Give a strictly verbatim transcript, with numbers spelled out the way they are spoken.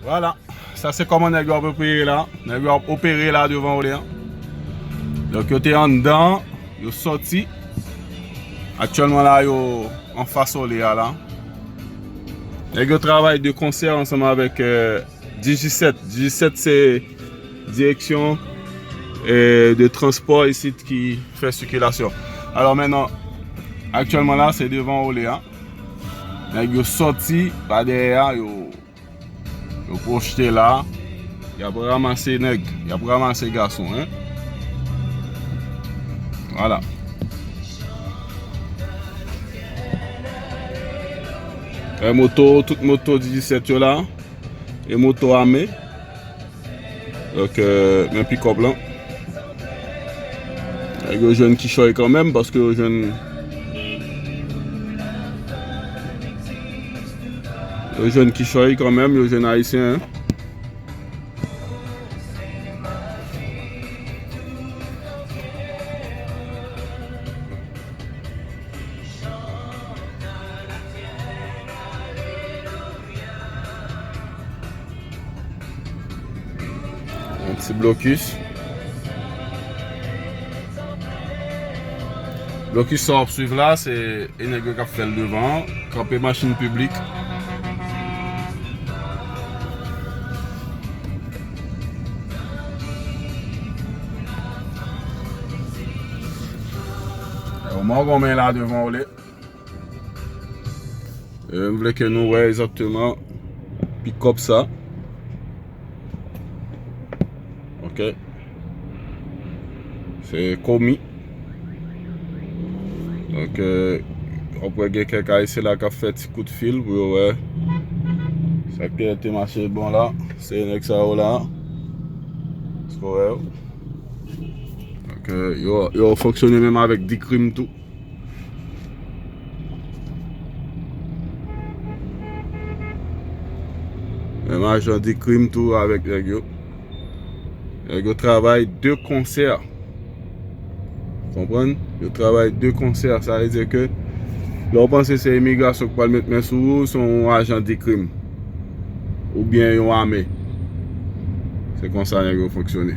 Vwala, sa se kòman nèg yo ap opere la. Nèg yo ap opere la devan Orleans. Donk yo te anndan, yo sòti. Aktyèlman la, yo anfas Orleans la. Nèg yo travay de konsè ansanm avèk, euh, Digicet. Digicet se direksyon, euh, de transpò isit ki fè sikilasyon. Alò, mentnan, aktyèlman la, se devan Orleans. Nèg yo sòti pa dèyè a, yo, yo pwochte la. Y ap ranmase nèg, y ap ranmase gason, en. Vwala. E moto, tout moto Digicet yo la. E moto ame. Donk, euh, men pikòp lan. Nèg yo jwenn kichòy kanmenm, paske yo jwenn, yo jwenn kichòy kanmenm, yo jwenn ayisyen, en. Yon ti blokis. Blokis sa w ap swiv la, se e nèg yo k ap fè l devan an, kanpe machin piblik. Yo mògòmen la devan w le. E m vle ke nou wè egzakteman pikòp sa. Ok. Se komi. Donk, euh, w ap wè gen kèk ayisyen la k ap fè ti kout fil pou yo wè sa k te, te mache bon la. Se nèg sa yo la. Èske w wè yo? Donk, euh, yo, yo fonksyone menm avèk Dikrim tou. Menm ajan Dikrim tou avèk nèg yo. Nèg yo travay de konsè. Konprann? Yo travay de konsè. Sa vle di ke lè w panse se imigrasyon k pral met men sou ou, se yon ajan Dikrim. Oubyen yon ame. Se konsa nèg yo fonksyone.